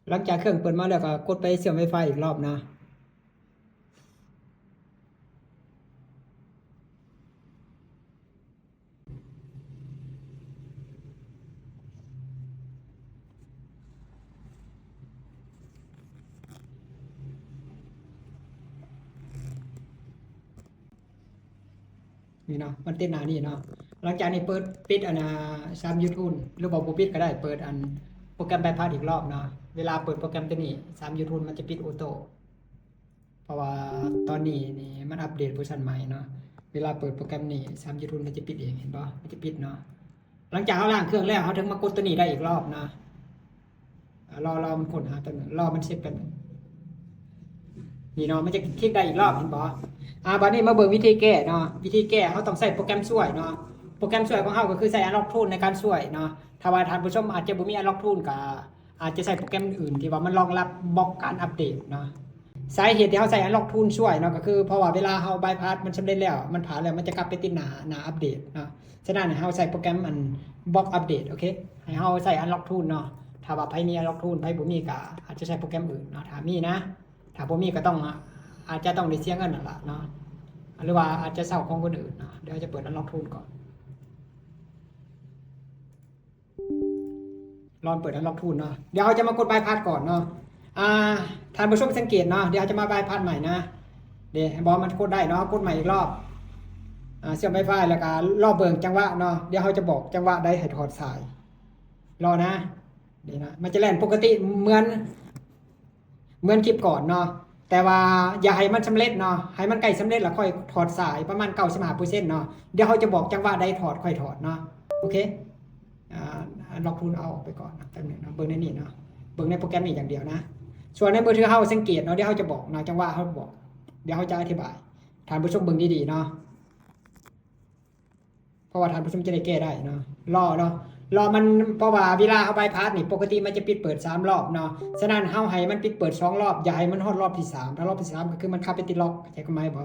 ຫຼັງຈາກເຄື່ອງເປີດມາແລ້ວ ກໍກົດໄປເຊື່ອມ Wi-Fi ອີກລອບນະ. ນີ້ເນາະ ມັນຕິດໜ້ານີ້ເນາະ. ຫຼັງຈາກນີ້ເປີດ ປິດອັນນ່າ ສາມຢູທູນ ຫຼືວ່າບໍ່ປິດກໍໄດ້ ເປີດອັນໂປຣແກຣມ Bypass ອີກລອບເນາະ. ເວລາເປີດໂປຣແກຣມຕົວນີ້ ສາມຢູທູນມັນຈະປິດໂອໂຕ້ ເພາະວ່າຕອນນີ້ນີ້ມັນອັບເດດເວີຊັນໃໝ່ເນາະ. ເວລາເປີດໂປຣແກຣມນີ້ ສາມຢູທູນມັນຈະປິດເອງ ເຫັນບໍ່? ມັນຈະປິດເນາະ. ຫຼັງຈາກເຮົາລ້າງເຄື່ອງແລ້ວ ເຮົາເຖິງມາກົດຕົວນີ້ໄດ້ອີກລອບນະ. ອາ ລໍ ລໍມັນຄົ້ນຫາແປັບໜຶ່ງ ລໍມັນເຊັດແປັບໜຶ່ງ. ນີ້ເນາະ ມັນຈະຄລິກໄດ້ອີກລອບ ເຫັນບໍ່? ອາ ບາດນີ້ມາເບິ່ງວິທີແກ້ເນາະ. ວິທີແກ້ ເຮົາຕ້ອງໃຊ້ໂປຣແກຣມຊ່ວຍເນາະ. ໂປຣແກຣມຊ່ວຍຂອງເຮົາກໍຄືໃຊ້ Unlock Tool ໃນການຊ່ວຍເນາະ. ຖ້າວ່າທ່ານຜູ້ຊົມອາດຈະບໍ່ມີ Unlock Tool ກໍອາດຈະໃຊ້ໂປຣແກຣມອື່ນທີ່ວ່າມັນລອງຮັບບລັອກການອັບເດດເນາະ. ສາເຫດທີ່ເຮົາໃຊ້ Unlock Tool ຊ່ວຍເນາະ ກໍຄືເພາະວ່າເວລາເຮົາ Bypass ມັນສຳເລັດແລ້ວ ມັນຜ່ານແລ້ວ ມັນຈະກັບໄປຕິດໜ້າ ໜ້າອັບເດດເນາະ. ສະນັ້ນໃຫ້ເຮົາໃຊ້ໂປຣແກຣມອັນບລັອກອັບເດດ ໂອເຄ ໃຫ້ເຮົາໃຊ້ Unlock Tool ເນາະ. ຖ້າວ່າໃຜມີ Unlock Tool ໃຜບໍ່ມີກໍອາດຈະໃຊ້ໂປຣແກຣມອື່ນເນາະ. ຖ້າມີນະ ຖ້າບໍ່ມີກໍຕ້ອງ ອາດຈະຕ້ອງໄດ້ເສຍເງິນນັ້ນລະເນາະ ຫຼືວ່າອາດຈະເຊົ່າຂອງຄົນອື່ນເນາະ. ດຽວຈະເປີດ Unlock Tool ກ່ອນ. ລອງເປີດ Unlock Tool ເນາະ. ດຽວເຮົາຈະມາກົດ Bypass ກ່ອນເນາະ. ອາ ທ່ານຜູ້ຊົມສັງເກດເນາະ. ດຽວເຮົາຈະມາ Bypass ໃໝ່ນະ. ເດ້ ເຫັນບໍ່? ມັນກົດໄດ້ເນາະ. ກົດໃໝ່ອີກລອບ. ອາ ເຊື່ອມ Wi-Fi ແລ້ວກໍລໍເບິ່ງຈັງຫວະເນາະ. ດຽວເຮົາຈະບອກຈັງຫວະໃດໃຫ້ຖອດສາຍ. ລໍນະ. ນີ້ນະ ມັນຈະແລ່ນປົກກະຕິເໝືອນ ເໝືອນຄລິບກ່ອນເນາະ. ແຕ່ວ່າຢ່າໃຫ້ມັນສຳເລັດເນາະ. ໃຫ້ມັນໃກ້ສຳເລັດແລ້ວຄ່ອຍຖອດສາຍ ປະມານເກົ້າສິບຫ້າເປີເຊັນເນາະ. ດຽວເຮົາຈະບອກຈັງຫວະໃດຖອດ ຄ່ອຍຖອດເນາະ. ໂອເຄ ອາ Unlock Tool ເອົາອອກໄປກ່ອນນະ ແປັບໜຶ່ງເນາະ. ເບິ່ງໃນນີ້ເນາະ ເບິ່ງໃນໂປຣແກຣມນີ້ຢ່າງດຽວນະ. ສ່ວນໃນມືຖືເຮົາສັງເກດເນາະ. ດຽວເຮົາຈະບອກເນາະ ຈັງຫວະເຮົາບອກ. ດຽວເຮົາຈະອະທິບາຍ ທ່ານຜູ້ຊົມເບິ່ງດີໆເນາະ. ເພາະວ່າທ່ານຜູ້ຊົມຈະໄດ້ແກ້ໄດ້ເນາະ. ລໍເນາະ ລໍມັນ ເພາະວ່າເວລາເຮົາ Bypass ນີ້ ປົກກະຕິມັນຈະປິດເປີດສາມລອບເນາະ. ສະນັ້ນເຮົາໃຫ້ມັນປິດເປີດສອງລອບ ຢ່າໃຫ້ມັນຮອດລອບທີສາມ. ຖ້າລອບທີສາມກໍຄືມັນເຂົ້າໄປຕິດລັອກ ເຂົ້າໃຈຄວາມໝາຍບໍ່?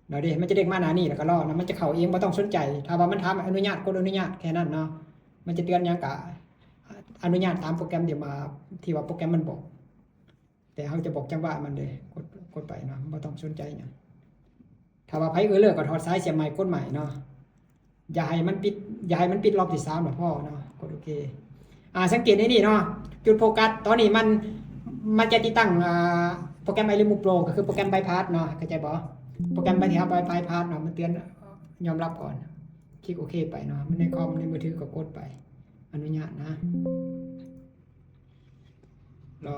ເນາະ ເດ້ ມັນຈະເດ້ງມາໜ້ານີ້ ແລ້ວກໍລໍເນາະ. ມັນຈະເຂົ້າເອງ ບໍ່ຕ້ອງສົນໃຈ. ຖ້າວ່າມັນຖາມອະນຸຍາດ ກົດອະນຸຍາດແຄ່ນັ້ນເນາະ. ມັນຈະເຕືອນຫຍັງກໍອະນຸຍາດຕາມໂປຣແກຣມທີ່ມາ ທີ່ວ່າໂປຣແກຣມມັນບອກ. ແຕ່ເຮົາຈະບອກຈັງຫວະມັນເດ້ ກົດ ກົດໄປເນາະ ບໍ່ຕ້ອງສົນໃຈຫຍັງ. ຖ້າວ່າໃຜ error ກໍຖອດສາຍ ສຽບໃໝ່ ກົດໃໝ່ເນາະ. ຢ່າໃຫ້ມັນປິດ ຢ່າໃຫ້ມັນປິດລອບທີສາມລະພໍເນາະ. ກົດໂອເຄ. ອາ ສັງເກດໃນນີ້ເນາະ ຈຸດໂຟກັສຕອນນີ້ມັນ ມັນຈະຕິດຕັ້ງ ອາ ໂປຣແກຣມ iRemove Pro ກໍຄືໂປຣແກຣມ Bypass ເນາະ ເຂົ້າໃຈບໍ່? ໂປຣແກຣມ Bypass ເນາະ ມັນເຕືອນ ຍອມຮັບກ່ອນ ຄລິກໂອເຄໄປເນາະ. ມັນໃນຄອມ ໃນມືຖືກໍກົດໄປ ອະນຸຍາດນະ. ລໍ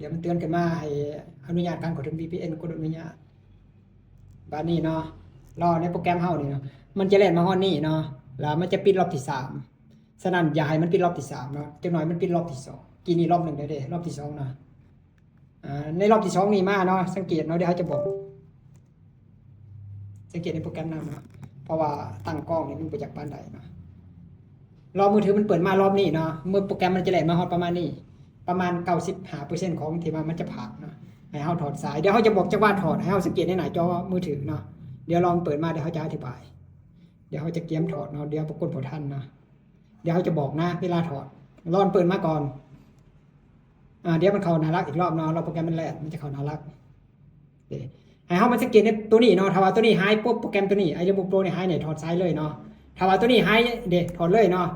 ດຽວມັນເຕືອນຂຶ້ນມາໃຫ້ອະນຸຍາດການເຂົ້າເຖິງ VPN ກົດອະນຸຍາດ. ບາດນີ້ເນາະ ລໍໃນໂປຣແກຣມເຮົານີ້ເນາະ ມັນຈະແລ່ນມາຮອດນີ້ເນາະ ແລ້ວມັນຈະປິດລອບທີສາມ. ສະນັ້ນຢ່າໃຫ້ມັນປິດລອບທີສາມເນາະ. ຈັກໜ້ອຍມັນປິດລອບທີສອງ ກີ້ນີ້ລອບໜຶ່ງແລ້ວເດ້ ລອບທີສອງເນາະ. ອາ ໃນລອບທີສອງນີ້ມາເນາະ ສັງເກດເນາະ ດຽວເຮົາຈະບອກ ສັງເກດໃນໂປຣແກຣມນຳເນາະ ເພາະວ່າຕັ້ງກ້ອງນີ້ມັນບໍ່ຈັກປານໃດເນາະ. ລໍມືຖືມັນເປີດມາລອບນີ້ເນາະ ເມື່ອໂປຣແກຣມມັນຈະແລ່ນມາຮອດປະມານນີ້ ປະມານເກົ້າສິບຫ້າເປີເຊັນຂອງທີ່ວ່າມັນຈະຜ່ານເນາະ. ໃຫ້ເຮົາຖອດສາຍ ດຽວເຮົາຈະບອກຈັງຫວະຖອດ ໃຫ້ເຮົາສັງເກດໃນໜ້າຈໍມືຖືເນາະ. ດຽວລອງເປີດມາ ດຽວເຮົາຈະອະທິບາຍ ດຽວເຮົາຈະກຽມຖອດເນາະ. ດຽວປາກົດບໍ່ທັນເນາະ. ດຽວເຮົາຈະບອກນະ ເວລາຖອດ ລອງເປີດມາກ່ອນ. ອາ ດຽວມັນເຂົ້າໜ້າຫຼັກອີກລອບເນາະ ລອງໂປຣແກຣມມັນແລ່ນ ມັນຈະເຂົ້າໜ້າຫຼັກ. ເດ້ ໃຫ້ເຮົາມາສັງເກດໃນຕົວນີ້ເນາະ ຖ້າວ່າຕົວນີ້ຫາຍປຸບ ໂປຣແກຣມຕົວນີ້ iRemove Pro ນີ້ຫາຍນີ້ ຖອດສາຍເລີຍເນາະ. ຖ້າວ່າຕົວນີ້ຫາຍເດ້ ຖອດເລີຍເນາະ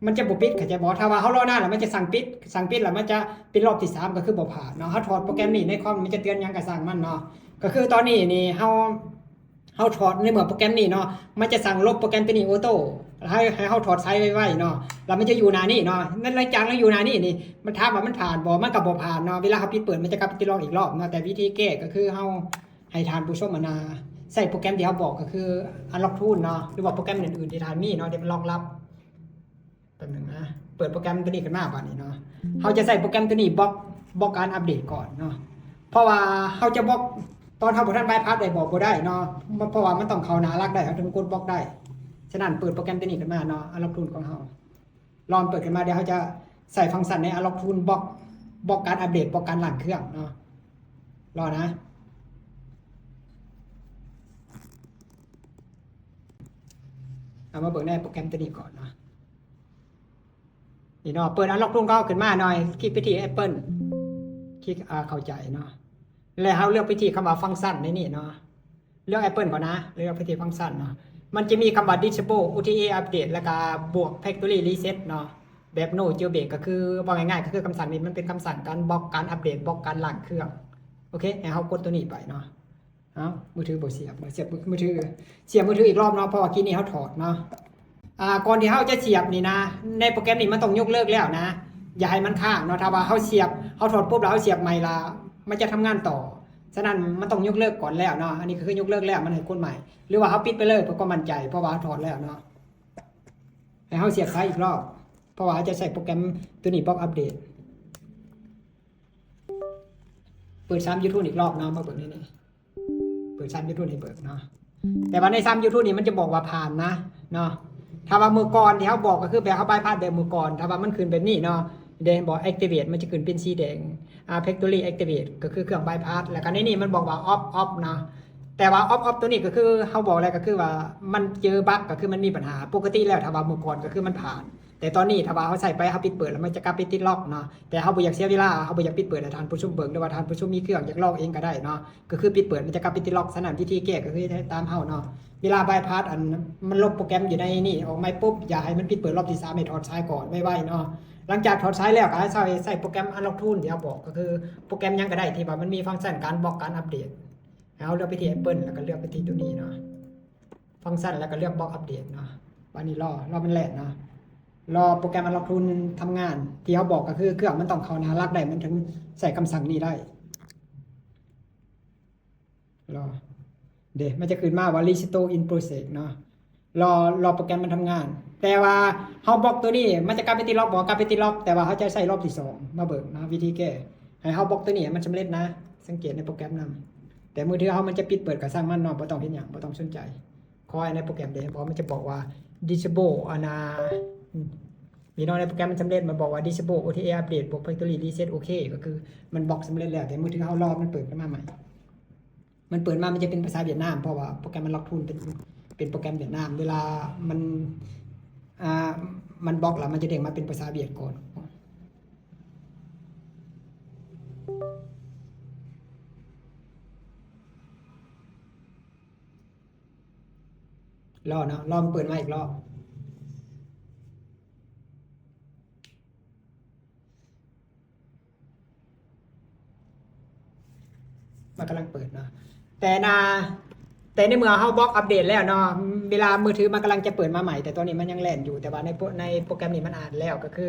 ມັນຈະບໍ່ປິດ ເຂົ້າໃຈບໍ່? ຖ້າວ່າເຮົາລໍນານແລ້ວ ມັນຈະສັ່ງປິດ ສັ່ງປິດແລ້ວ ມັນຈະເປັນລອບທີສາມ ກໍຄືບໍ່ຜ່ານເນາະ. ເຮົາຖອດໂປຣແກຣມນີ້ ໃນຄອມມັນຈະເຕືອນຫຍັງກໍຊ່າງມັນເນາະ. ກໍຄືຕອນນີ້ນີ້ເຮົາ ເຮົາຖອດ ໃນເມື່ອໂປຣແກຣມນີ້ເນາະ ມັນຈະສັ່ງລົບໂປຣແກຣມຕົວນີ້ໂອໂຕ້ ໃຫ້ ໃຫ້ເຮົາຖອດສາຍໄວໆເນາະ ແລ້ວມັນຈະຢູ່ໜ້ານີ້ເນາະ. ໃນຫຼັງຈາກມັນຢູ່ໜ້ານີ້ນີ້ ມັນຖາມວ່າມັນຜ່ານບໍ່? ມັນກໍບໍ່ຜ່ານເນາະ. ເວລາເຮົາປິດເປີດ ມັນຈະກັບໄປຕິດລັອກອີກລອບເນາະ. ແຕ່ວິທີແກ້ກໍຄືເຮົາໃຫ້ທ່ານຜູ້ຊົມ ອັນນ່າ ໃຊ້ໂປຣແກຣມທີ່ເຮົາບອກ ກໍຄື Unlock Tool ເນາະ ຫຼືວ່າໂປຣແກຣມອື່ນໆທີ່ທ່ານມີເນາະ ທີ່ມັນລອງຮັບ. ແປັບໜຶ່ງນະ ເປີດໂປຣແກຣມຕົວນີ້ຂຶ້ນມາບາດນີ້ເນາະ. ເຮົາຈະໃຊ້ໂປຣແກຣມຕົວນີ້ບລັອກ ບລັອກການອັບເດດກ່ອນເນາະ ເພາະວ່າເຮົາຈະບລັອກຕອນເຮົາບໍ່ທັນບາຍພາສໄດ້ ບລັອກບໍ່ໄດ້ເນາະ ເພາະວ່າມັນຕ້ອງເຂົ້າໜ້າຫຼັກໄດ້ ເຮົາເຖິງກົດບລັອກໄດ້. ສະນັ້ນເປີດໂປຣແກຣມຕົວນີ້ຂຶ້ນມາເນາະ Unlock Tool ຂອງເຮົາ ລອງເປີດຂຶ້ນມາ ດຽວເຮົາຈະໃຊ້ຟັງຊັນໃນ Unlock Tool ບລັອກ ບລັອກການອັບເດດ ບລັອກການລ້າງເຄື່ອງເນາະ. ລໍນະ ເອົາມາເບິ່ງໃນໂປຣແກຣມຕົວນີ້ກ່ອນເນາະ. ນີ້ເນາະ ເປີດ Unlock Tool ເຮົາຂຶ້ນມາໜ່ອຍ ຄລິກໄປທີ່ Apple ຄລິກ ອາ ເຂົ້າໃຈເນາະ ແລ້ວເຮົາເລືອກໄປທີ່ຄຳວ່າ Function ໃນນີ້ເນາະ ເລືອກ Apple ກ່ອນນະ ເລືອກໄປທີ່ Function ເນາະ ມັນຈະມີຄຳວ່າ Disable OTA Update ແລ້ວກະບວກ Factory Reset ເນາະ ແບບ No Jailbreak ກໍຄື ເວົ້າງ່າຍໆ ກໍຄືຄຳສັ່ງນີ້ມັນເປັນຄຳສັ່ງການບລັອກການອັບເດດ ບລັອກການລ້າງເຄື່ອງ. ໂອເຄ ໃຫ້ເຮົາກົດຕົວນີ້ໄປເນາະ. ເອົ້າ ມືຖືບໍ່ສຽບ ສຽບມືຖື ສຽບມືຖືອີກລອບເນາະ ເພາະວ່າກີ້ນີ້ເຮົາຖອດເນາະ. ອ່າ ກ່ອນທີ່ເຮົາຈະສຽບນີ້ນະ ໃນໂປຣແກຣມນີ້ມັນຕ້ອງຍົກເລີກແລ້ວນະ ຢ່າໃຫ້ມັນຄ້າງເນາະ. ຖ້າວ່າເຮົາສຽບ ເຮົາຖອດປຸບແລ້ວເຮົາສຽບໃໝ່ລະ ມັນຈະທຳງານຕໍ່. ສະນັ້ນມັນຕ້ອງຍົກເລີກກ່ອນແລ້ວເນາະ. ອັນນີ້ກໍຄືຍົກເລີກແລ້ວ ມັນໃຫ້ກົດໃໝ່ ຫຼືວ່າເຮົາປິດໄປເລີຍເພື່ອຄວາມໝັ້ນໃຈ ເພາະວ່າເຮົາຖອດແລ້ວເນາະ. ໃຫ້ເຮົາສຽບຊ້າຍອີກລອບ ເພາະວ່າເຮົາຈະໃຊ້ໂປຣແກຣມຕົວນີ້ບລັອກອັບເດດ. ເປີດ Sum Util ອີກລອບເນາະ ມາເບິ່ງໃນນີ້ ເປີດ Sum Util ໃຫ້ເບິ່ງເນາະ. ແຕ່ວ່າໃນ Sum Util ນີ້ມັນຈະບອກວ່າຜ່ານນະເນາະ. ຖ້າວ່າມື້ກ່ອນທີ່ເຮົາບອກກໍຄືແບບເຮົາ bypass ແບບມື້ກ່ອນ ຖ້າວ່າມັນຂຶ້ນແບບນີ້ເນາະ ເດ ເຫັນບໍ່ activate ມັນຈະຂຶ້ນເປັນສີແດງ ອ່າ factory activate ກໍຄືເຄື່ອງ bypass ແລ້ວກໍໃນນີ້ມັນບອກວ່າ off off ເນາະ. ແຕ່ວ່າ off off ຕົວນີ້ກໍຄືເຮົາບອກແລ້ວ ກໍຄືວ່າມັນເຈີບັກ ກໍຄືມັນມີບັນຫາ. ປົກກະຕິແລ້ວຖ້າວ່າມື້ກ່ອນກໍຄືມັນຜ່ານ ແຕ່ຕອນນີ້ຖ້າວ່າເຮົາໃຊ້ໄປ ເຮົາປິດເປີດແລ້ວມັນຈະກັບໄປຕິດລັອກເນາະ. ແຕ່ເຮົາບໍ່ຢາກເສຍເວລາ ເຮົາບໍ່ຢາກປິດເປີດໃຫ້ທ່ານຜູ້ຊົມເບິ່ງ ຫຼືວ່າທ່ານຜູ້ຊົມມີເຄື່ອງຢາກລອງເອງກໍໄດ້ເນາະ. ກໍຄືປິດເປີດມັນຈະກັບໄປຕິດລັອກ. ສະນັ້ນວິທີແກ້ກໍຄືເຮັດຕາມເຮົາເນາະ. ເວລາ bypass ອັນມັນລົບໂປຣແກຣມຢູ່ໃນນີ້ອອກໃໝ່ປຸບ ຢ່າໃຫ້ມັນປິດເປີດລອບທີສາມ ໃຫ້ຖອດຊ້າຍກ່ອນໄວໆເນາະ. ຫຼັງຈາກຖອດຊ້າຍແລ້ວກໍໃຫ້ໃຊ້ ໃຊ້ໂປຣແກຣມ Unlock Tool ທີ່ເຮົາບອກ ກໍຄືໂປຣແກຣມຫຍັງກໍໄດ້ທີ່ວ່າມັນມີຟັງຊັນການບລັອກການອັບເດດ. ໃຫ້ເຮົາເລືອກໄປທີ່ Apple ແລ້ວກໍເລືອກໄປທີ່ຕົວນີ້ເນາະ. ຟັງຊັນ ແລ້ວກໍເລືອກບລັອກອັບເດດເນາະ. ບາດນີ້ລໍ ລໍມັນແລ່ນເນາະ ລໍໂປຣແກຣມ Unlock Tool ທຳງານ. ທີ່ເຮົາບອກກໍຄືເຄື່ອງມັນຕ້ອງເຂົ້າໜ້າຫຼັກໄດ້ ມັນເຖິງໃຊ້ຄຳສັ່ງນີ້ໄດ້. ລໍ ເດ ມັນຈະຂຶ້ນມາວ່າ Restore in process ເນາະ. ລໍ ລໍໂປຣແກຣມມັນທຳງານ. ແຕ່ວ່າເຮົາບລັອກຕົວນີ້ ມັນຈະກັບໄປຕິດລັອກບໍ່? ກັບໄປຕິດລັອກ ແຕ່ວ່າເຮົາຈະໃຊ້ລອບທີສອງມາເບິ່ງເນາະ ວິທີແກ້. ໃຫ້ເຮົາບລັອກຕົວນີ້ໃຫ້ມັນສຳເລັດນະ ສັງເກດໃນໂປຣແກຣມນຳ. ແຕ່ມືຖືເຮົາມັນຈະປິດເປີດກໍຊ່າງມັນເນາະ ບໍ່ຕ້ອງເຮັດຫຍັງ ບໍ່ຕ້ອງສົນໃຈ. ຂໍໃຫ້ໃນໂປຣແກຣມເດ ເພາະມັນຈະບອກວ່າ disable ອັນນ່າ ນີ້ເນາະ ໃນໂປຣແກຣມມັນສຳເລັດ ມັນບອກວ່າ disable OTA update ບວກ factory reset ໂອເຄ ກໍຄືມັນບລັອກສຳເລັດແລ້ວ. ແຕ່ມືຖືເຮົາລໍມັນເປີດຂຶ້ນມາໃໝ່ ມັນເປີດມາມັນຈະເປັນພາສາຫວຽດນາມ ເພາະວ່າໂປຣແກຣມ Unlock Tool ເປັນ ເປັນໂປຣແກຣມຫວຽດນາມ. ເວລາມັນ ອ່າ ມັນບລັອກແລ້ວ ມັນຈະເດ້ງມາເປັນພາສາຫວຽດກ່ອນ. ລໍເນາະ ລໍມັນເປີດມາອີກລອບ. ມັນກຳລັງເປີດເນາະ ແຕ່ນາ ແຕ່ໃນເມື່ອເຮົາບລັອກອັບເດດແລ້ວເນາະ ເວລາມືຖືມັນກຳລັງຈະເປີດມາໃໝ່ ແຕ່ຕອນນີ້ມັນຍັງແລ່ນຢູ່. ແຕ່ວ່າໃນໂປຣ ໃນໂປຣແກຣມນີ້ມັນອ່ານແລ້ວ ກໍຄື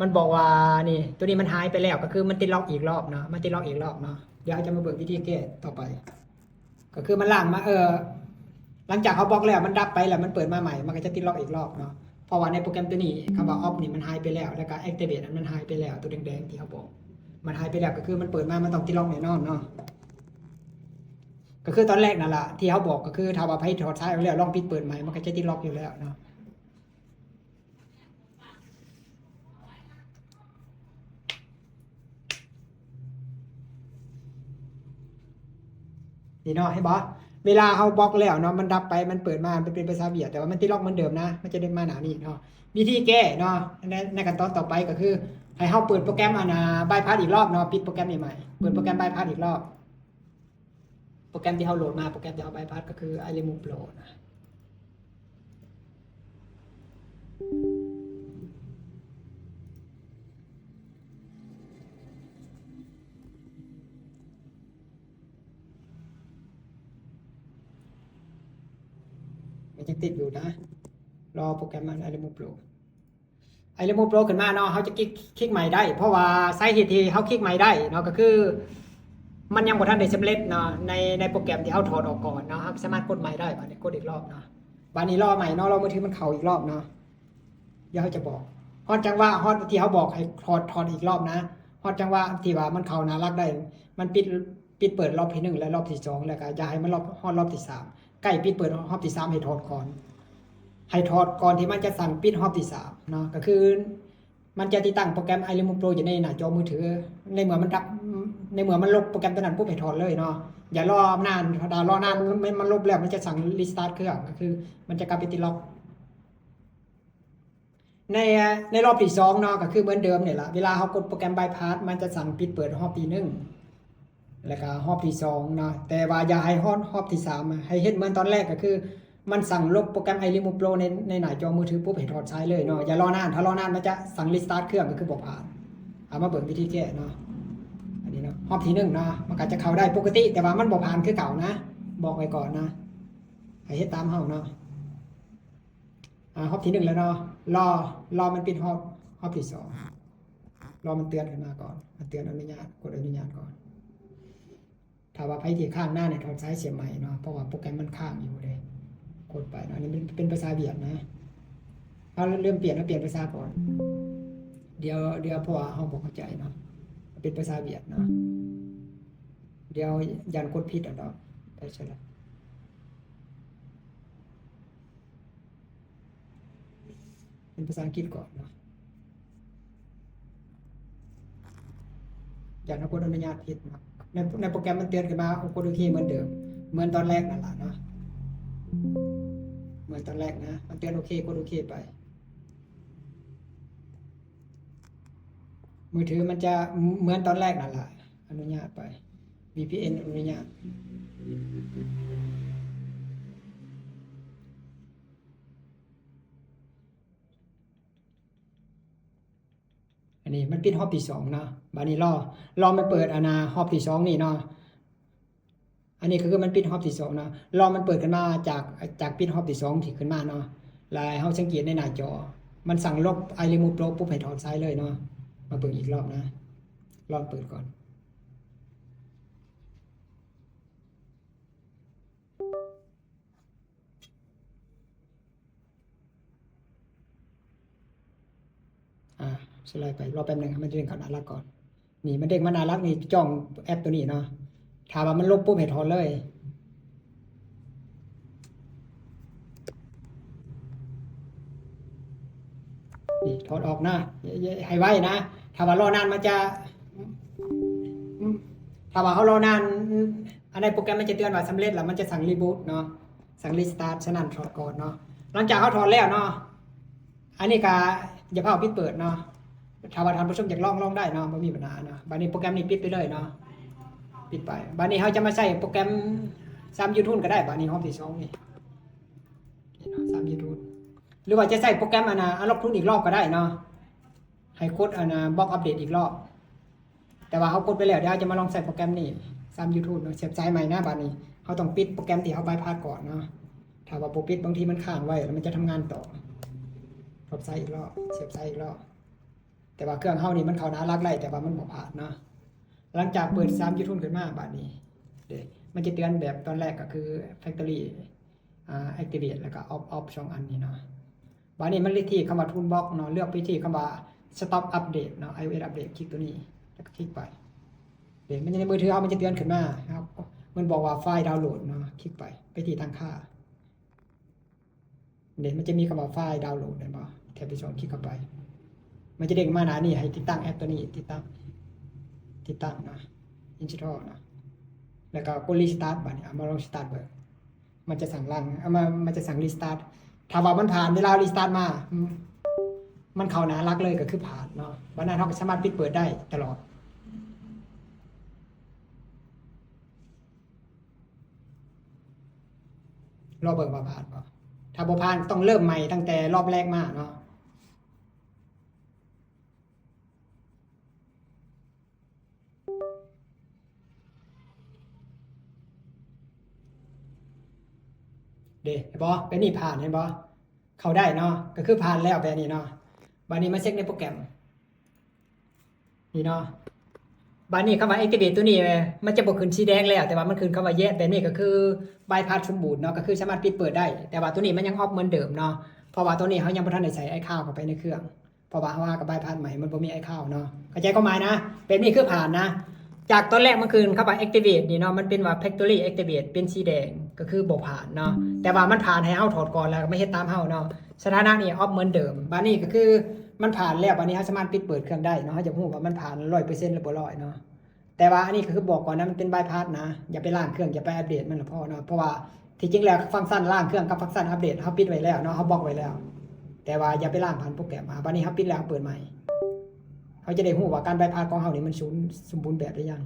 ມັນບອກວ່ານີ້ ຕົວນີ້ມັນຫາຍໄປແລ້ວ ກໍຄືມັນຕິດລັອກອີກລອບເນາະ ມັນຕິດລັອກອີກລອບເນາະ. ດຽວເຮົາຈະມາເບິ່ງວິທີແກ້ຕໍ່ໄປ. ກໍຄືມັນລ້າງມາ ເອີ ຫຼັງຈາກເຮົາບລັອກແລ້ວ ມັນດັບໄປແລ້ວ ມັນເປີດມາໃໝ່ ມັນກໍຈະຕິດລັອກອີກລອບເນາະ. ເພາະວ່າໃນໂປຣແກຣມຕົວນີ້ ຄຳວ່າ off ນີ້ມັນຫາຍໄປແລ້ວ ແລ້ວກໍ activate ອັນມັນຫາຍໄປແລ້ວ ຕົວແດງໆທີ່ເຮົາບອກ ມັນຫາຍໄປແລ້ວ ກໍຄືມັນເປີດມາ ມັນຕ້ອງຕິດລັອກແນ່ນອນເນາະ. ກໍຄືຕອນແລກນັ້ນລະ ທີ່ເຮົາບອກ ກໍຄືຖ້າວ່າໃຜຖອດສາຍອອກແລ້ວ ລອງປິດເປີດໃໝ່ ມັນກໍຈະຕິດລັອກຢູ່ແລ້ວເນາະ. ນີ້ເນາະ ເຫັນບໍ່? ເວລາເຮົາບລັອກແລ້ວເນາະ ມັນດັບໄປ ມັນເປີດມາ ມັນເປັນພາສາຫວຽດ ແຕ່ວ່າມັນຕິດລັອກເໝືອນເດີມນະ ມັນຈະໄດ້ມາໜ້ານີ້ເນາະ. ວິທີແກ້ເນາະ ໃນ ໃນຂັ້ນຕອນຕໍ່ໄປກໍຄື ໃຫ້ເຮົາເປີດໂປຣແກຣມອັນນ່າ bypass ອີກລອບເນາະ ປິດໂປຣແກຣມນີ້ໃໝ່ ເປີດໂປຣແກຣມ bypass ອີກລອບ. ໂປຣແກຣມທີ່ເຮົາໂຫຼດມາ ໂປຣແກຣມທີ່ເຮົາ bypass ກໍຄື iRemove Pro ນະ. ມັນຍັງຕິດຢູ່ນະ ລໍໂປຣແກຣມມັນ iRemove Pro iRemove Pro ຂຶ້ນມາເນາະ ເຮົາຈະຄລິກ ຄລິກໃໝ່ໄດ້ ເພາະວ່າສາເຫດທີ່ເຮົາຄລິກໃໝ່ໄດ້ເນາະ ກໍຄືມັນຍັງບໍ່ທັນໄດ້ສຳເລັດເນາະ ໃນ ໃນໂປຣແກຣມທີ່ເຮົາຖອດອອກກ່ອນເນາະ ເຮົາສາມາດກົດໃໝ່ໄດ້. ບາດນີ້ກົດອີກລອບເນາະ ບາດນີ້ລໍໃໝ່ເນາະ ລໍມືຖືມັນເຂົ້າອີກລອບເນາະ. ດຽວເຮົາຈະບອກ ຮອດຈັງຫວະ ຮອດທີ່ເຮົາບອກໃຫ້ຖອດ ຖອດອີກລອບນະ ຮອດຈັງຫວະທີ່ວ່າມັນເຂົ້າໜ້າຫຼັກໄດ້ ມັນປິດ ປິດເປີດລອບທີໜຶ່ງ ແລະ ລອບທີສອງ ແລ້ວກໍຢ່າໃຫ້ມັນລອບ ຮອດລອບທີສາມ ໃກ້ປິດເປີດຮອບທີສາມ ໃຫ້ຖອດກ່ອນ ໃຫ້ຖອດກ່ອນທີ່ມັນຈະສັ່ງປິດຮອບທີສາມເນາະ. ກໍຄືມັນຈະຕິດຕັ້ງໂປຣແກຣມ iRemove Pro ຢູ່ໃນໜ້າຈໍມືຖື ໃນເມື່ອມັນດັບ ໃນເມື່ອມັນລົບໂປຣແກຣມຕົວນັ້ນປຸບ ໃຫ້ຖອດເລີຍເນາະ ຢ່າລໍນານ. ຖ້າລໍນານ ມັນ ມັນລົບແລ້ວ ມັນຈະສັ່ງ restart ເຄື່ອງ ກໍຄືມັນຈະກັບໄປຕິດລັອກ. ໃນ ໃນຮອບທີສອງເນາະ ກໍຄືເໝືອນເດີມນີ້ລະ ເວລາເຮົາກົດໂປຣແກຣມບາຍພາສ ມັນຈະສັ່ງປິດເປີດຮອບທີໜຶ່ງ ແລ້ວກໍຮອບທີສອງເນາະ ແຕ່ວ່າຢ່າໃຫ້ຮອດຮອບທີສາມ ໃຫ້ເຮັດເໝືອນຕອນແລກ ກໍຄືມັນສັ່ງລົບໂປຣແກຣມ iRemove Pro ໃນ ໃນໜ້າຈໍມືຖືປຸບ ໃຫ້ຖອດສາຍເລີຍເນາະ ຢ່າລໍນານ ຖ້າລໍນານມັນຈະສັ່ງ restart ເຄື່ອງ ກໍຄືບໍ່ຜ່ານ. ເອົາມາເບິ່ງວິທີແກ້ເນາະ ອັນນີ້ເນາະ ຮອບທີໜຶ່ງເນາະ ມັນກໍຈະເຂົ້າໄດ້ປົກກະຕິ ແຕ່ວ່າມັນບໍ່ຜ່ານຄືເກົ່ານະ ບອກໄວ້ກ່ອນນະ ໃຫ້ເຮັດຕາມເຮົາເນາະ. ອາ ຮອບທີໜຶ່ງແລ້ວເນາະ ລໍ ລໍມັນປິດຮອບ ຮອບທີສອງ ລໍມັນເຕືອນຂຶ້ນມາກ່ອນ ມັນເຕືອນອະນຸຍາດ ກົດອະນຸຍາດກ່ອນ. ຖ້າວ່າໃຜທີ່ຄ້າງນານໃຫ້ຖອດສາຍເສຍບໃໝ່ເນາະ ເພາະວ່າໂປຣແກຣມມັນຄ້າງຢູ່ເດ້ ກົດໄປເນາະ ອັນນີ້ມັນເປັນພາສາຫວຽດນະ ເຮົາລືມປ່ຽນ ເຮົາປ່ຽນພາສາກ່ອນ ດຽວ ດຽວ ເພາະວ່າເຮົາບໍ່ເຂົ້າໃຈເນາະ ເປັນພາສາຫວຽດນະ ດຽວຢ້ານກົດຜິດເອົາດອກ ໄປໃສລະ ເປັນພາສາອັງກິດກ່ອນເນາະ ຢ້ານເຮົາກົດອະນຸຍາດຜິດເນາະ ໃນ ໃນໂປຣແກຣມມັນເຕືອນຂຶ້ນມາ ເຮົາກົດໂອເຄເໝືອນເດີມ ເໝືອນຕອນແລກນັ້ນລະເນາະ ເໝືອນຕອນແລກນະ ມັນເຕືອນໂອເຄ ກົດໂອເຄໄປ ມືຖືມັນຈະເໝືອນຕອນແລກນັ້ນລະ ອະນຸຍາດໄປ ວີພີເອັນ ອະນຸຍາດ. ອັນນີ້ມັນປິດຮອບທີສອງເນາະ ບາດນີ້ລໍ ລໍມັນເປີດອັນນາ ຮອບທີສອງນີ້ເນາະ ອັນນີ້ກໍຄືມັນປິດຮອບທີສອງເນາະ ລໍມັນເປີດຂຶ້ນມາຈາກ ຈາກປິດຮອບທີສອງທີ່ຂຶ້ນມາເນາະ ແລ້ວໃຫ້ເຮົາສັງເກດໃນໜ້າຈໍ ມັນສັ່ງລົບ iRemove Pro ປຸບ ໃຫ້ຖອດສາຍເລີຍເນາະ ມາເບິ່ງອີກລອບນະ ລອງເປີດກ່ອນ. ອາ ສະໄລໄປ ລໍແປັບໜຶ່ງ ໃຫ້ມັນເດ້ງເຂົ້າໜ້າຫຼັກກ່ອນ ນີ້ມັນເດ້ງມາໜ້າຫຼັກນີ້ ຈ້ອງແອັບໂຕນີ້ເນາະ ຖ້າວ່າມັນລົບປຸບໃຫ້ຖອນເລີຍ ນີ້ຖອນອອກນະ ໃຫ້ໄວນະ ຖ້າວ່າລໍນານມັນຈະ ຖ້າວ່າເຮົາລໍນານ ອັນໃດໂປຣແກຣມມັນຈະເຕືອນວ່າສຳເລັດ ແລ້ວມັນຈະສັ່ງ reboot ເນາະ ສັ່ງ restart ສະນັ້ນຖອດກ່ອນເນາະ ຫຼັງຈາກເຮົາຖອດແລ້ວເນາະ ອັນນີ້ກະຢ່າຟ້າວປິດເປີດເນາະ ຖ້າວ່າທ່ານຜູ້ຊົມຢາກລອງ ລອງໄດ້ເນາະ ບໍ່ມີບັນຫາເນາະ ບາດນີ້ໂປຣແກຣມນີ້ປິດໄປເລີຍເນາະ ປິດໄປ ບາດນີ້ເຮົາຈະມາໃຊ້ໂປຣແກຣມ SAM U-Tune ກໍໄດ້ ບາດນີ້ຮອບທີສອງນີ້ ນີ້ເນາະ SAM U-Tune ຫຼືວ່າຈະໃຊ້ໂປຣແກຣມອັນນາ Analog Tune ອີກລອບກໍໄດ້ເນາະ ໃຫ້ກົດອັນນາ ບລັອກອັບເດດອີກລອບ ແຕ່ວ່າເຮົາກົດໄປແລ້ວ ດຽວເຮົາຈະມາລອງໃຊ້ໂປຣແກຣມນີ້ SAM U-Tune ເນາະ ສຽບສາຍໃໝ່ນະ ບາດນີ້ເຮົາຕ້ອງປິດໂປຣແກຣມທີ່ເຮົາບາຍພາສກ່ອນເນາະ ຖ້າວ່າບໍ່ປິດ ບາງທີມັນຄ້າງໄວ້ ແລ້ວມັນຈະທຳງານຕໍ່ ທົດສາຍອີກລອບ ສຽບສາຍອີກລອບ ແຕ່ວ່າເຄື່ອງເຮົານີ້ມັນເຂົ້າໜ້າຫຼັກໄດ້ ແຕ່ວ່າມັນບໍ່ຜ່ານເນາະ ຫຼັງຈາກເປີດ SAM U-Tune ຂຶ້ນມາ ບາດນີ້ເດ້ ມັນຈະເຕືອນແບບຕອນແລກ ກໍຄື Factory ອາ Activate ແລ້ວກໍ Off Off ສອງອັນນີ້ເນາະ ບາດນີ້ມັນເລືອກທີ່ຄຳວ່າ Toolbox ເນາະ ເລືອກໄປທີ່ຄຳວ່າ Stop Update ເນາະ iOS Update ຄລິກຕົວນີ້ ແລ້ວກໍຄລິກໄປ ເດ້ ມັນຢູ່ໃນມືຖືເຮົາ ມັນຈະເຕືອນຂຶ້ນມາ ມັນບອກວ່າ File Download ເນາະ ຄລິກໄປ ໄປທີ່ຕັ້ງຄ່າ ເດ້ ມັນຈະມີຄຳວ່າ File Download ເຫັນບໍ່ ແທັບທີ່ສອງ ຄລິກເຂົ້າໄປ ມັນຈະເດ້ງມາໜ້ານີ້ ໃຫ້ຕິດຕັ້ງແອັບຕົວນີ້ ຕິດຕັ້ງ ຕິດຕັ້ງເນາະ Install ເນາະ ແລ້ວກໍກົດ Restart ບາດນີ້ ເອົາມາລອງ Start ເບິ່ງ ມັນຈະສັ່ງລັນ ເອົາມາ ມັນຈະສັ່ງ restart ຖ້າວ່າມັນຜ່ານ ເວລາ restart ມາ ມັນເຂົ້າໜ້າຫຼັກເລີຍ ກໍຄືຜ່ານເນາະ ບັດນັ້ນເຮົາກໍສາມາດປິດເປີດໄດ້ຕະຫຼອດ ລໍເບິ່ງວ່າຜ່ານບໍ່ ຖ້າບໍ່ຜ່ານ ຕ້ອງເລີ່ມໃໝ່ຕັ້ງແຕ່ລອບແລກມາເນາະ. ເດ້ ເຫັນບໍ່? ແບບນີ້ຜ່ານ ເຫັນບໍ່? ເຂົ້າໄດ້ເນາະ ກໍຄືຜ່ານແລ້ວແບບນີ້ເນາະ. ບາດນີ້ມາເຊັກໃນໂປຣແກຣມ ນີ້ເນາະ. ບາດນີ້ຄຳວ່າ activate ຕົວນີ້ ມັນຈະບໍ່ຂຶ້ນສີແດງແລ້ວ ແຕ່ວ່າມັນຂຶ້ນຄຳວ່າ yes ແບບນີ້ກໍຄື bypass ສົມບູນເນາະ ກໍຄືສາມາດປິດເປີດໄດ້ ແຕ່ວ່າຕົວນີ້ມັນຍັງ off ເໝືອນເດີມເນາະ ເພາະວ່າຕົວນີ້ເຮົາຍັງບໍ່ທັນໄດ້ໃສ່ iCloud ເຂົ້າໄປໃນເຄື່ອງ. ເພາະວ່າເຮົາຫາກໍ bypass ໃໝ່ ມັນບໍ່ມີ iCloud ເນາະ ເຂົ້າໃຈຄວາມໝາຍນະ? ແບບນີ້ຄືຜ່ານນະ. ຈາກຕອນແລກມັນຂຶ້ນຄຳວ່າ activate ນີ້ເນາະ ມັນເປັນວ່າ factory activate ເປັນສີແດງ ກໍຄືບໍ່ຜ່ານເນາະ ແຕ່ວ່າມັນຜ່ານໃຫ້ເຮົາຖອດກ່ອນ ແລ້ວກໍມາເຮັດຕາມເຮົາເນາະ. ສະຖານະນີ້ off ເໝືອນເດີມ. ບາດນີ້ກໍຄືມັນຜ່ານແລ້ວ ບາດນີ້ເຮົາສາມາດປິດເປີດເຄື່ອງໄດ້ເນາະ. ເຮົາຢາກຮູ້ວ່າມັນຜ່ານຮ້ອຍເປີເຊັນ ຫຼືບໍ່ຮ້ອຍເນາະ. ແຕ່ວ່າອັນນີ້ກໍຄືບອກກ່ອນນະ ມັນເປັນ bypass ນະ ຢ່າໄປລ້າງເຄື່ອງ ຢ່າໄປອັບເດດມັນລະພໍເນາະ ເພາະວ່າທີ່ຈິງແລ້ວຟັງຊັນລ້າງເຄື່ອງກັບຟັງຊັນອັບເດດເຮົາປິດໄວ້ແລ້ວເນາະ ເຮົາບລັອກໄວ້ແລ້ວ. ແຕ່ວ່າຢ່າໄປລ້າງຜ່ານໂປຣແກຣມ. ອາ ບາດນີ້ເຮົາປິດແລ້ວເຮົາເປີດໃໝ່ ເຮົາຈະໄດ້ຮູ້ວ່າການບາຍພາດຂອງເຮົານີ້ມັນສູນ ສົມບູນແບບຫຼືຍັງ.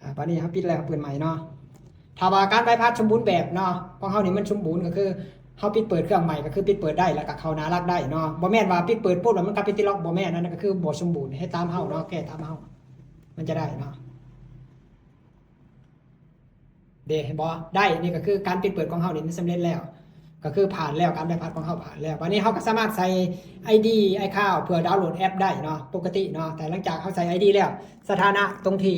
ອາ ບາດນີ້ເຮົາປິດແລ້ວເຮົາເປີດໃໝ່ເນາະ. ຖ້າວ່າການບາຍພາດສົມບູນແບບເນາະ ຂອງເຮົານີ້ມັນສົມບູນ ກໍຄືເຮົາປິດເປີດເຄື່ອງໃໝ່ ກໍຄືປິດເປີດໄດ້ ແລ້ວກໍເຂົ້າໜ້າຫຼັກໄດ້ເນາະ. ບໍ່ແມ່ນວ່າປິດເປີດປຸບແລ້ວມັນກັບໄປຕິດລັອກ ບໍ່ແມ່ນ, ອັນນັ້ນກໍຄືບໍ່ສົມບູນ. ເຮັດຕາມເຮົາເນາະ ແກ້ຕາມເຮົາ ມັນຈະໄດ້ເນາະ. ເດ້ ເຫັນບໍ່? ໄດ້ ນີ້ກໍຄືການປິດເປີດຂອງເຮົານີ້ມັນສຳເລັດແລ້ວ ກໍຄືຜ່ານແລ້ວ ການບາຍພາດຂອງເຮົາຜ່ານແລ້ວ. ບາດນີ້ເຮົາກໍສາມາດໃສ່ໄອດີ iCloud ເພື່ອດາວໂຫຼດແອັບໄດ້ເນາະ ປົກກະຕິເນາະ. ແຕ່ຫຼັງຈາກເຮົາໃສ່ໄອດີແລ້ວ ສະຖານະຕົງທີ່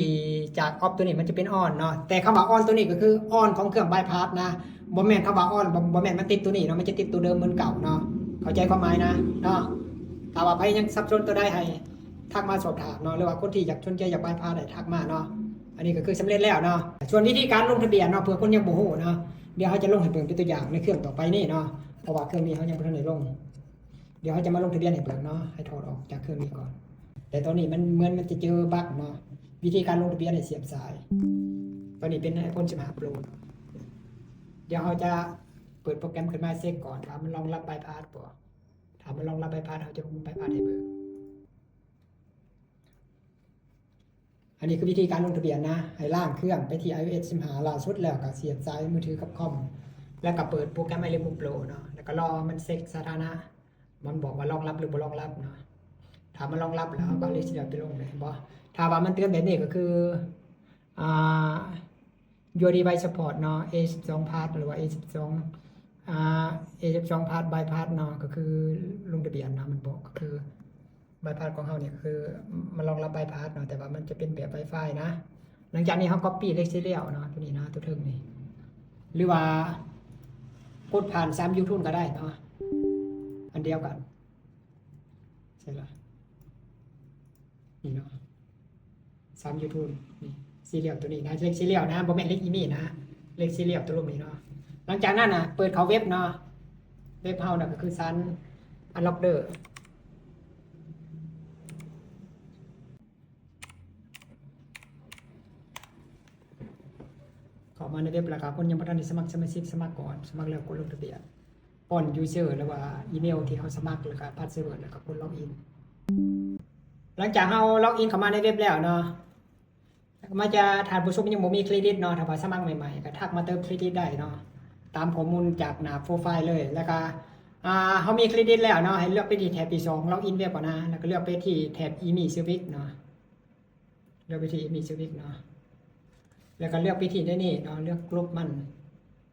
ຈາກອອບໂຕນີ້ມັນຈະເປັນອອນເນາະ. ແຕ່ຄຳວ່າອອນໂຕນີ້ກໍຄືອອນຂອງເຄື່ອງບາຍພາດນະ ບໍ່ແມ່ນຄຳວ່າອອນ ບໍ່ ບໍ່ແມ່ນມັນຕິດໂຕນີ້ເນາະ ມັນຈະຕິດໂຕເດີມເໝືອນເກົ່າເນາະ. ເຂົ້າໃຈຄວາມໝາຍນະເນາະ. ຖ້າວ່າໃຜຍັງສັບສົນໂຕໃດໃຫ້ທັກມາສອບຖາມເນາະ ຫຼືວ່າຄົນທີ່ຢາກສົນໃຈຢາກບາຍພາດໃຫ້ທັກມາເນາະ. ອັນນີ້ກໍຄືສຳເລັດແລ້ວເນາະ. ສ່ວນວິທີການລົງທະບຽນເນາະ ເພື່ອຄົນຍັງບໍ່ຮູ້ເນາະ ດຽວເຮົາຈະລົງໃຫ້ເບິ່ງເປັນຕົວຢ່າງໃນເຄື່ອງຕໍ່ໄປນີ້ເນາະ ເພາະວ່າເຄື່ອງນີ້ເຮົາຍັງບໍ່ທັນໄດ້ລົງ. ດຽວເຮົາຈະມາລົງທະບຽນໃຫ້ເບິ່ງເນາະ ໃຫ້ຖອດອອກຈາກເຄື່ອງນີ້ກ່ອນ. ແຕ່ຕອນນີ້ມັນ ເໝືອນມັນຈະເຈີບັກເນາະ. ວິທີການລົງທະບຽນໃຫ້ສຽບສາຍ ຕອນນີ້ເປັນ iPhone ສິບຫ້າ Pro ເນາະ. ດຽວເຮົາຈະເປີດໂປຣແກຣມຂຶ້ນມາເຊັກກ່ອນວ່າມັນລອງຮັບບາຍພາດບໍ່. ຖ້າມັນລອງຮັບບາຍພາດ ເຮົາຈະລົງບາຍພາດໃຫ້ເບິ່ງ. ອັນນີ້ຄືວິທີການລົງທະບຽນນະ ໃຫ້ລ້າງເຄື່ອງໄປທີ່ iOS ສິບຫ້າ ລ່າສຸດ ແລ້ວກໍສຽບສາຍມືຖືກັບຄອມ ແລ້ວກໍເປີດໂປຣແກຣມ iRemove Pro ເນາະ ແລ້ວກໍລໍມັນເຊັກສະຖານະ ມັນບອກວ່າລອງຮັບ ຫຼື ບໍ່ລອງຮັບເນາະ. ຖ້າມັນລອງຮັບແລ້ວ ເຮົາກໍເລີຍຊິໄດ້ໄປລົງເລີຍ ເຫັນບໍ່? ຖ້າວ່າມັນເຕືອນແບບນີ້ ກໍຄື ອ່າ Your device support ເນາະ A ສິບສອງ pass ຫຼືວ່າ A ສິບສອງ ອ່າ A ສິບສອງ pass bypass ເນາະ ກໍຄືລົງທະບຽນເນາະ ມັນບອກ ກໍຄື bypass ຂອງເຮົານີ້ ກໍຄືມັນລອງຮັບ bypass ເນາະ ແຕ່ວ່າມັນຈະເປັນແບບ Wi-Fi ນະ. ຫຼັງຈາກນີ້ເຮົາ copy ເລກຊີຣຽວເນາະ ຕົວນີ້ເນາະ ຕົວເທິງນີ້ ຫຼືວ່າກົດຜ່ານສາມຢູທູນກໍໄດ້ເນາະ. ອັນດຽວກັນ ໃສ່ລະ ນີ້ເນາະ ສາມຢູທູນ ນີ້ ຊີຣຽວຕົວນີ້ນະ ເລກຊີຣຽວນະ ບໍ່ແມ່ນເລກອີ່ມີ້ນະ ເລກຊີຣຽວຕົວລຸ່ມນີ້ເນາະ. ຫຼັງຈາກນັ້ນນະ ເປີດເຂົ້າເວັບເນາະ ເວັບເຮົານະ ກໍຄືສັນ Unlocker ເຂົ້າມາໃນເວັບ ແລ້ວກໍຄົນຍັງບໍ່ທັນໄດ້ສະໝັກສະມາຊິກ ສະໝັກກ່ອນ ສະໝັກແລ້ວກົດລົງທະບຽນ ປ້ອນ user ຫຼືວ່າອີເມວທີ່ເຮົາສະໝັກ ແລ້ວກໍ password ແລ້ວກໍກົດ login. ຫຼັງຈາກເຮົາ login ເຂົ້າມາໃນເວັບແລ້ວເນາະ ມາຈະ ທ່ານຜູ້ຊົມຍັງບໍ່ມີເຄຣດິດເນາະ ຖ້າວ່າສະໝັກໃໝ່ໆ ກໍທັກມາເຕີມເຄຣດິດໄດ້ເນາະ ຕາມຂໍ້ມູນຈາກໜ້າໂປຣໄຟເລີຍ. ແລ້ວກໍ ອ່າ ເຮົາມີເຄຣດິດແລ້ວເນາະ ໃຫ້ເລືອກໄປທີ່ແທັບທີສອງ login web ກ່ອນນະ ແລ້ວກໍເລືອກໄປທີ່ແທັບ email service ເນາະ ເລືອກໄປທີ່ email service ເນາະ ແລ້ວກໍເລືອກໄປທີ່ໃນນີ້ເນາະ ເລືອກ group ມັນ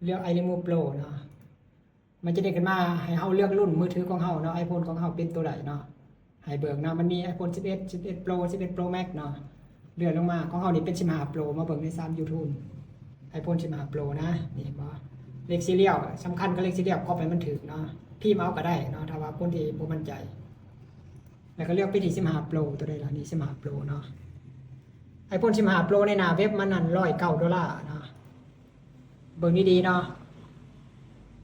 ເລືອກ iRemove Pro ເນາະ. ມັນຈະເດ້ງຂຶ້ນມາໃຫ້ເຮົາເລືອກລຸ້ນມືຖືຂອງເຮົາເນາະ iPhone ຂອງເຮົາເປັນໂຕໃດເນາະ ໃຫ້ເບິ່ງເນາະ ມັນມີ iPhone ສິບເອັດ ສິບເອັດ Pro ສິບເອັດ Pro Max ເນາະ. ເລື່ອນລົງມາ ຂອງເຮົານີ້ເປັນ ສິບຫ້າ Pro ມາເບິ່ງໃນສາມ YouTube iPhone ສິບຫ້າ Pro ນະ ນີ້ເຫັນບໍ່ ເລກຊີຣຽວ ສຳຄັນກັບເລກຊີຣຽວ ກັອບໃຫ້ມັນຖືກເນາະ ພິມເອົາກໍໄດ້ເນາະ ຖ້າວ່າຄົນທີ່ບໍ່ໝັ້ນໃຈ. ແລ້ວກໍເລືອກໄປທີ່ ສິບຫ້າ Pro ໂຕໃດລະ ນີ້ ສິບຫ້າ Pro ເນາະ. iPhone ສິບຫ້າ Pro ໃນໜ້າເວັບມັນນັ້ນ ຮ້ອຍເກົ້າໂດລາເນາະ. ເບິ່ງດີໆເນາະ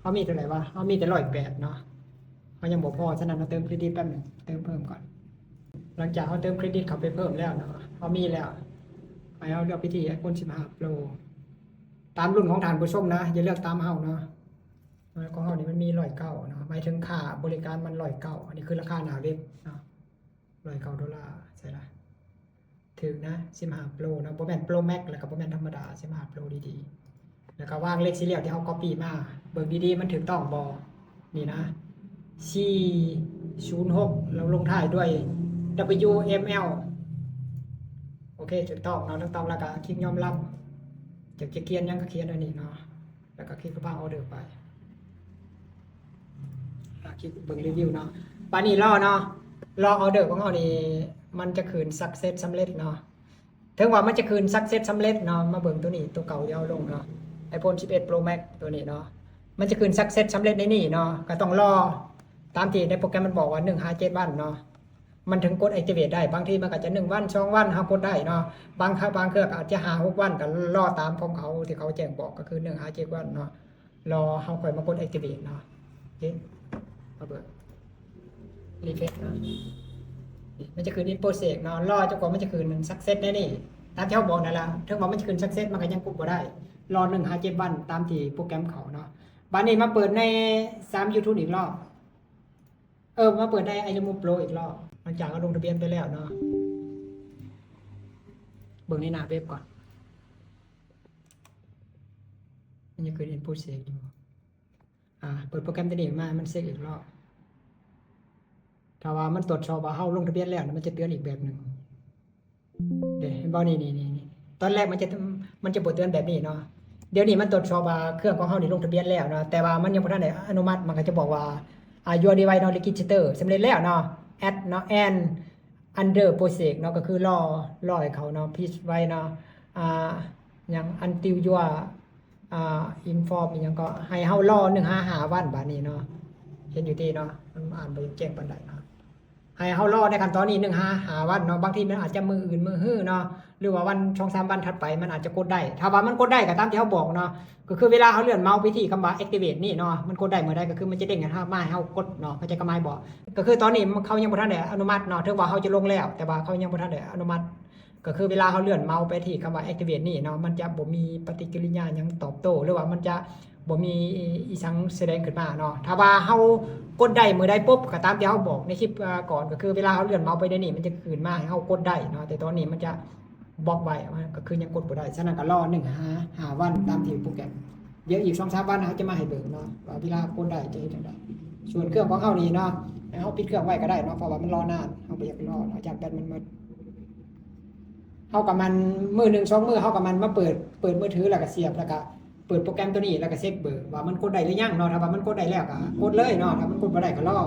ເຮົາມີເທົ່າໃດວະ? ເຮົາມີແຕ່ຮ້ອຍແປດເນາະ ເຮົາຍັງບໍ່ພໍ ສະນັ້ນເຮົາເຕີມເຄຣດິດແປັບໜຶ່ງ ເຕີມເພີ່ມກ່ອນ. ຫຼັງຈາກເຮົາເຕີມເຄຣດິດເຂົ້າໄປເພີ່ມແລ້ວເນາະ ເຮົາມີແລ້ວ ໃຫ້ເຮົາເລືອກໄປທີ່ iPhone ສິບຫ້າ Pro ຕາມລຸ້ນຂອງທ່ານຜູ້ຊົມນະ ຢ່າເລືອກຕາມເຮົາເນາະ. ຂອງເຮົານີ້ມັນມີຮ້ອຍເກົ້າເນາະ ໝາຍເຖິງຄ່າບໍລິການມັນຮ້ອຍເກົ້າ ອັນນີ້ຄືລາຄາໜ້າເວັບເນາະ ຮ້ອຍເກົ້າໂດລາ ໃສ່ລະ ຖືກນະ ສິບຫ້າ Pro ເນາະ ບໍ່ແມ່ນ Pro Max ແລ້ວກໍບໍ່ແມ່ນທຳມະດາ ສິບຫ້າ Pro ດີໆ. ແລ້ວກໍວາງເລກຊີຣຽວທີ່ເຮົາ copy ມາ ເບິ່ງດີໆ ມັນຖືກຕ້ອງບໍ່ ນີ້ນະ ສີ່ສູນຫົກ ແລ້ວລົງທ້າຍດ້ວຍ W M L ໂອເຄ ຖືກຕ້ອງເນາະ ຖືກຕ້ອງ ແລ້ວກໍຄລິກຍອມຮັບ ຢາກຈະຂຽນຫຍັງກໍຂຽນອັນນີ້ເນາະ ແລ້ວກໍຄລິກເຂົ້າມາ order ໄປ ອ່າ ຄລິກເບິ່ງຣີວິວເນາະ. ບາດນີ້ລໍເນາະ ລໍ order ຂອງເຮົານີ້ ມັນຈະຂຶ້ນ success ສຳເລັດເນາະ. ເຖິງວ່າມັນຈະຂຶ້ນ success ສຳເລັດເນາະ ມາເບິ່ງໂຕນີ້ ໂຕເກົ່າທີ່ເຮົາລົງເນາະ iPhone ສິບເອັດ Pro Max ໂຕນີ້ເນາະ ມັນຈະຂຶ້ນ success ສຳເລັດໃນນີ້ເນາະ ກໍຕ້ອງລໍຕາມທີ່ໃນໂປຣແກຣມມັນບອກວ່າ ໜຶ່ງຫາເຈັດວັນເນາະ ມັນເຖິງກົດ activate ໄດ້. ບາງທີມັນກໍຈະໜຶ່ງວັນ ສອງວັນ ເຮົາກົດໄດ້ເນາະ ບາງ ບາງເທື່ອກໍອາດຈະຫ້າຫົກວັນ ກໍລໍຕາມຂອງເຂົາທີ່ເຂົາແຈ້ງບອກ ກໍຄືໜຶ່ງຫາເຈັດວັນເນາະ ລໍເຮົາຄ່ອຍມາກົດ activate ເນາະ. ໂອເຄ ມາເບິ່ງ refresh ເນາະ ນີ້ມັນຈະຂຶ້ນ in process ເນາະ ລໍຈົນກວ່າມັນຈະຂຶ້ນ success ແນວນີ້ ຕາມທີ່ເຮົາບອກນັ້ນລະ ເຖິງວ່າມັນຈະຂຶ້ນ success ມັນກໍຍັງກົດບໍ່ໄດ້ ລໍໜຶ່ງຫາເຈັດວັນ ຕາມທີ່ໂປຣແກຣມເຂົາເນາະ. ບາດນີ້ມາເປີດໃນສາມ YouTube ອີກລອບ ເອີ ມາເປີດໃນ iRemove Pro ອີກລອບ ຫຼັງຈາກເຮົາລົງທະບຽນໄປແລ້ວເນາະ. ເບິ່ງໃນໜ້າເວັບກ່ອນ ມັນຍັງຂຶ້ນ In Process ຢູ່. ອາ ເປີດໂປຣແກຣມຕົວນີ້ມາ ມັນເຊັກອີກລອບ. ຖ້າວ່າມັນຕວດສອບວ່າເຮົາລົງທະບຽນແລ້ວນະ ມັນຈະເຕືອນອີກແບບໜຶ່ງ. ເດ້ ເຫັນບໍ່? ນີ້ໆໆ ຕອນແລກມັນຈະ ມັນຈະບໍ່ເຕືອນແບບນີ້ເນາະ. ດຽວນີ້ມັນຕວດສອບວ່າເຄື່ອງຂອງເຮົານີ້ລົງທະບຽນແລ້ວເນາະ ແຕ່ວ່າມັນຍັງບໍ່ທັນໄດ້ອະນຸມັດ. ມັນກໍຈະບອກວ່າ ອາ Your device now register ສຳເລັດແລ້ວເນາະ Add ເນາະ and under process ເນາະ ກໍຄືລໍ ລໍໃຫ້ເຂົາເນາະ Please wait ເນາະ ອາ ຫຍັງ until your ອາ inform ອີ່ຫຍັງກໍ ໃຫ້ເຮົາລໍໜຶ່ງຫາຫ້າວັນ. ບາດນີ້ເນາະ ເຫັນຢູ່ຕິເນາະ ມັນອ່ານບໍ່ແຈ້ງປານໃດເນາະ. ໃຫ້ເຮົາລໍໃນຂັ້ນຕອນນີ້ໜຶ່ງຫາຫ້າວັນເນາະ. ບາງທີມັນອາດຈະມື້ອື່ນມື້ຮືເນາະ ຫຼືວ່າວັນສອງສາມວັນຖັດໄປ ມັນອາດຈະກົດໄດ້. ຖ້າວ່າມັນກົດໄດ້ກໍຕາມທີ່ເຮົາບອກເນາະ ກໍຄືເວລາເຮົາເລື່ອນເມົາສ໌ໄປທີ່ຄຳວ່າ activate ນີ້ເນາະ ມັນກົດໄດ້ເມື່ອໃດກໍຄືມັນຈະເດ້ງໃຫ້ເຮົາ ມາໃຫ້ເຮົາກົດເນາະ. ເຂົ້າໃຈຄວາມໝາຍບໍ່? ກໍຄືຕອນນີ້ເຂົາຍັງບໍ່ທັນໄດ້ອະນຸມັດເນາະ ເຖິງວ່າເຮົາຈະລົງແລ້ວ ແຕ່ວ່າເຂົາຍັງບໍ່ທັນໄດ້ອະນຸມັດ. ກໍຄືເວລາເຮົາເລື່ອນເມົາສ໌ໄປທີ່ຄຳວ່າ activate ນີ້ເນາະ ມັນຈະບໍ່ມີປະຕິກິລິຍາຫຍັງຕອບໂຕ້ ຫຼືວ່າມັນຈະບໍ່ມີອີ່ຫຍັງສະແດງຂຶ້ນມາເນາະ. ຖ້າວ່າເຮົາກົດໄດ້ມື້ໃດປຸບ ກໍຕາມທີ່ເຮົາບອກໃນຄລິບ ອາ ກ່ອນ ກໍຄືເວລາເຮົາເລື່ອນເມົາສ໌ໄປແນວນີ້ ມັນຈະຂຶ້ນມາໃຫ້ເຮົາກົດໄດ້ເນາະ ແຕ່ຕອນນີ້ມັນຈະບລັອກໄວ້ ກໍຄືຍັງກົດບໍ່ໄດ້. ສະນັ້ນກໍລໍໜຶ່ງຫາຫ້າວັນຕາມທີ່ໂປຣແກຣມ. ດຽວອີກສອງສາມວັນເຮົາຈະມາໃຫ້ເບິ່ງເນາະ ວ່າເວລາກົດໄດ້ຈະເຮັດຈັ່ງໃດ. ສ່ວນເຄື່ອງຂອງເຮົານີ້ເນາະ ໃຫ້ເຮົາປິດເຄື່ອງໄວ້ກໍໄດ້ເນາະ ເພາະວ່າມັນລໍນານ ເຮົາບໍ່ຢາກລໍເນາະ ຢ້ານແບັດມັນໝົດ. ເຮົາກໍໝັ່ນ ມື້ໜຶ່ງສອງມື້ ເຮົາກໍໝັ່ນມາເປີດ ເປີດມືຖື ແລ້ວກໍສຽບ ແລ້ວກໍເປີດໂປຣແກຣມຕົວນີ້ ແລ້ວກໍເຊັກເບີວ່າມັນກົດໄດ້ຫຼືຍັງເນາະ. ຖ້າວ່າມັນກົດໄດ້ແລ້ວກໍກົດເລີຍເນາະ ຖ້າມັນກົດບໍ່ໄດ້ກໍລໍ.